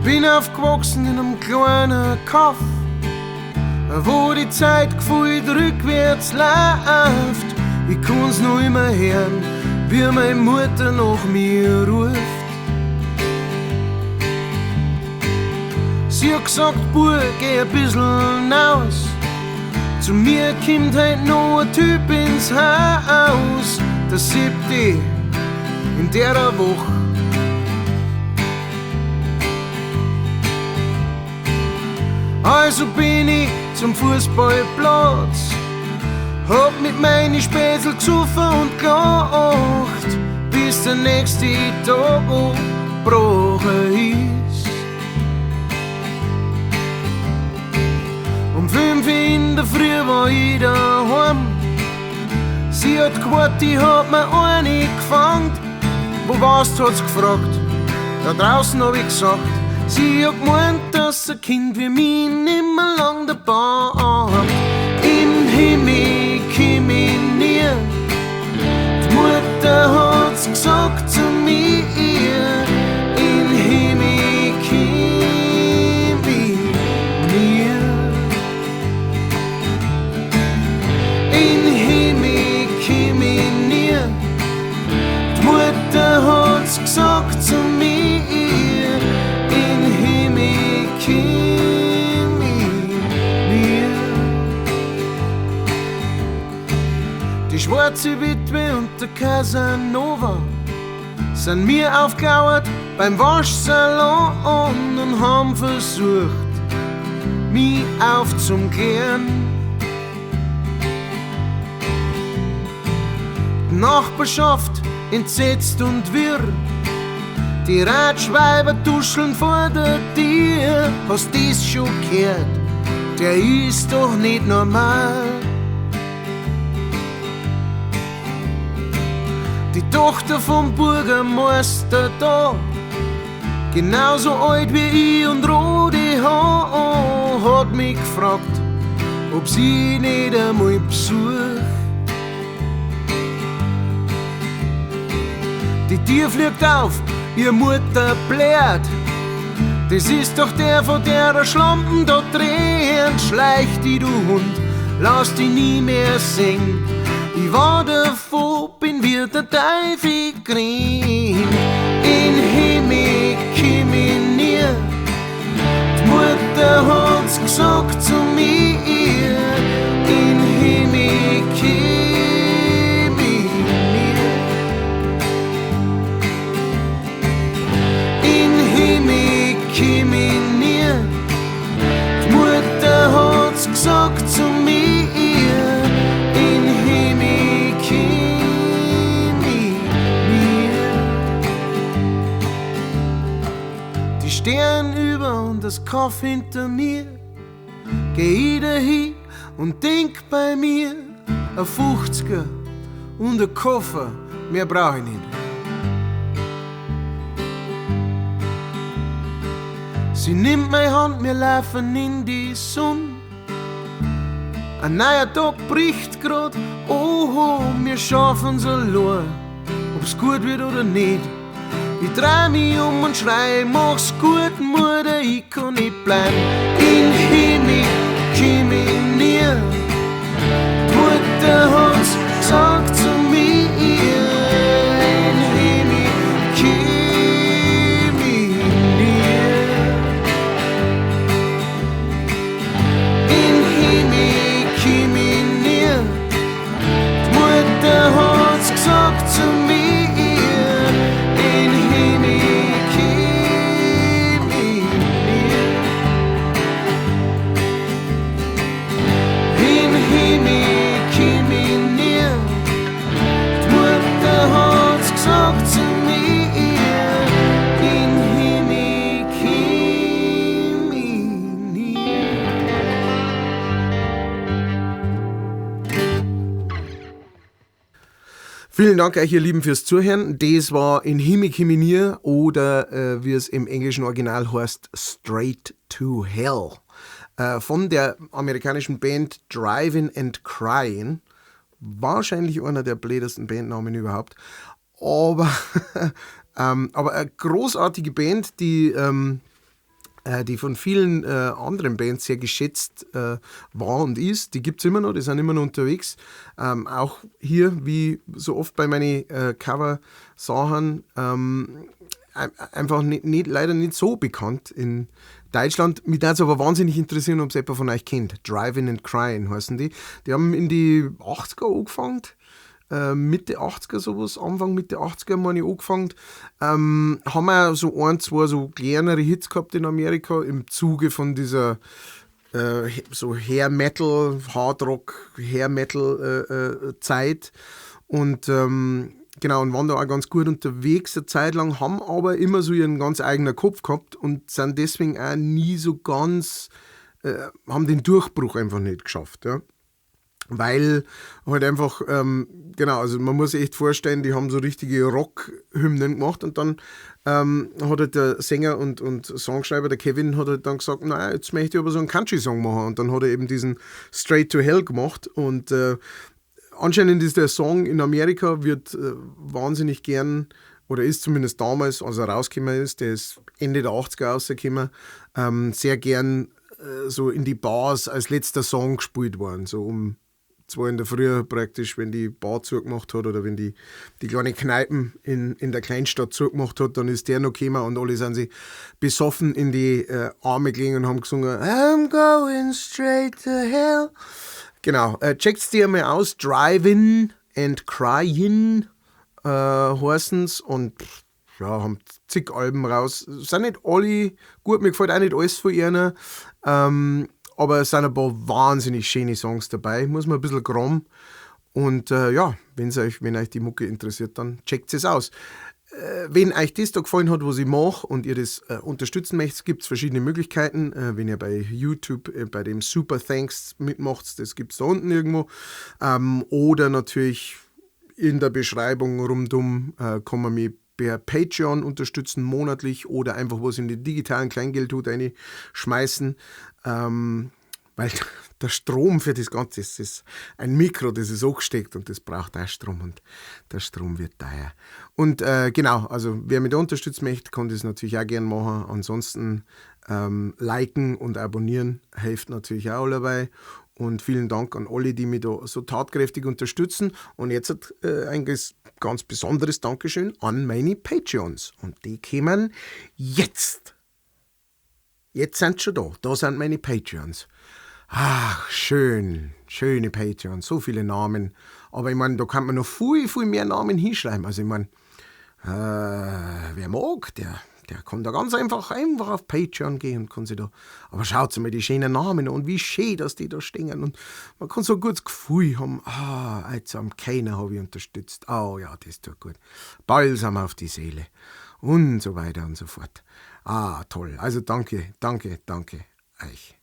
Bin aufgewachsen in einem kleinen Kaff, wo die Zeit gefühlt rückwärts läuft. Ich kann's noch immer hören, wie meine Mutter nach mir ruft. Sie hat gesagt, Bub, geh ein bisschen raus. Zu mir kommt heut noch ein Typ ins Haus, der siebte in der Woche. Also bin ich zum Fußballplatz, hab mit meinen Spätzl gesoffen und gelacht, bis der nächste Tag angebrochen ist. Um 5 in der Früh war ich daheim. Sie hat gewartet, ich hab mir eine gefangen. Wo warst, hat's gefragt. Da draußen hab ich gesagt, sie hat gemeint, dass ein Kind wie mich nimmer lang dabei hat. In Himmel komm ich nie. Die Mutter hat's gesagt zu mir. In Himmel komm ich nie. In Himmel komm ich nie. Die Mutter hat's gesagt zu mir. In Himmel komm ich nie. Die schwarze Witwe und der Casanova sind mir aufgelauert beim Waschsalon und haben versucht, mich aufzuklären. Die Nachbarschaft entsetzt und wirr, die Ratschweiber tuscheln vor der Tür. Hast das schon gehört? Der ist doch nicht normal. Die Tochter vom Bürgermeister da, genauso alt wie ich und rote Haar, hat mich gefragt, ob sie nicht einmal besucht. Die Tür fliegt auf, ihr Mutter blärt. Das ist doch der, von der Schlampen da drehen. Schleich die, du Hund, lass dich nie mehr sehen. Ich war davon, bin wie der Teufel gerannt. In Himmel komm ich nie. Die Mutter hat's gesagt zu mir. In Himmel komm ich nie. In Himmel komm ich nie. Die Mutter hat's gesagt zu mir. In Himmel komm ich nie. Die Sterne über und das Kaff hinter mir, geh ich dahin und denk bei mir, ein 50er und ein Koffer, mehr brauch ich nicht. Sie nimmt meine Hand, wir laufen in die Sonne. Ein neuer Tag bricht grad, oho, wir schaffen's allein, ob's gut wird oder nicht. Ich dreh mich um und schrei, mach's gut, Mutter, ich kann nicht bleiben. In Himmel komm ich nie. Die Mutter hat's gesagt zu mir. In Himmel komm ich nie. In Himmel komm ich nie. Die Mutter hat's gesagt zu mir. In Himmel komm ich nie. In Himmel komm ich nie. Die Mutter hat's gesagt zu mir. In Himmel komm ich nie. Vielen Dank euch, ihr Lieben, fürs Zuhören. Das war In Himmel komm ich nie oder wie es im englischen Original heißt, Straight to Hell. Von der amerikanischen Band Drivin' and Cryin'. Wahrscheinlich einer der blödesten Bandnamen überhaupt. Aber eine großartige Band, die Die von vielen anderen Bands sehr geschätzt war und ist. Die gibt es immer noch, die sind immer noch unterwegs. Auch hier, wie so oft bei meinen Cover-Sachen, einfach nicht, nicht, leider nicht so bekannt in Deutschland. Mich würde es aber wahnsinnig interessieren, ob es jemand von euch kennt. Drivin' and Cryin' heißen die. Die haben in die 80er angefangen. Mitte 80er sowas, Anfang Mitte 80er meine ich angefangen. Haben auch so ein, zwei so kleinere Hits gehabt in Amerika im Zuge von dieser so Hair Metal, Hard Rock, Hair Metal Zeit. Und genau, und waren da auch ganz gut unterwegs eine Zeit lang, haben aber immer so ihren ganz eigenen Kopf gehabt und sind deswegen auch nie so ganz, haben den Durchbruch einfach nicht geschafft. Ja. Weil halt einfach, genau, also man muss sich echt vorstellen, die haben so richtige Rock-Hymnen gemacht und dann hat halt der Sänger und Songschreiber, der Kevin, hat halt dann gesagt, naja, jetzt möchte ich aber so einen Country-Song machen, und dann hat er eben diesen Straight to Hell gemacht und anscheinend ist der Song in Amerika, wird wahnsinnig gern, oder ist zumindest damals, als er rausgekommen ist, der ist Ende der 80er rausgekommen, sehr gern so in die Bars als letzter Song gespielt worden, so um 2 in der Früh praktisch, wenn die Bar zugemacht hat oder wenn die kleine Kneipen in der Kleinstadt zugemacht hat, dann ist der noch gekommen und alle sind sie besoffen in die Arme gelegen und haben gesungen: "I'm going straight to hell." Genau, checkt's die einmal aus, Drivin' and Cryin' heißen's und ja, haben zig Alben raus. Sind nicht alle gut, mir gefällt auch nicht alles von ihnen. Aber es sind ein paar wahnsinnig schöne Songs dabei. Muss man ein bisschen graben. Und ja, wenn euch die Mucke interessiert, dann checkt es aus. Wenn euch das da gefallen hat, was ich mache, und ihr das unterstützen möchtet, gibt es verschiedene Möglichkeiten. Wenn ihr bei YouTube bei dem Super Thanks mitmacht, das gibt es da unten irgendwo. Oder natürlich in der Beschreibung rundum kann man mich per Patreon unterstützen, monatlich, oder einfach was in den digitalen Kleingeldhut schmeißen. Weil der Strom für das Ganze, das ist ein Mikro, das ist angesteckt und das braucht auch Strom und der Strom wird teuer. Und genau, also wer mich da unterstützen möchte, kann das natürlich auch gern machen. Ansonsten liken und abonnieren hilft natürlich auch dabei. Und vielen Dank an alle, die mich da so tatkräftig unterstützen. Und jetzt ein ganz besonderes Dankeschön an meine Patreons. Und die kommen jetzt. Jetzt sind schon da. Da sind meine Patreons. Ach, schön. Schöne Patreons. So viele Namen. Aber ich meine, da kann man noch viel, viel mehr Namen hinschreiben. Also ich meine, wer mag, der kann da ganz einfach auf Patreon gehen und kann sich da. Aber schaut mal die schönen Namen an und wie schön, dass die da stehen. Und man kann so ein gutes Gefühl haben: Ah, jetzt am keiner habe ich unterstützt. Oh ja, das tut gut. Balsam auf die Seele. Und so weiter und so fort. Ah, toll. Also danke, danke, danke euch.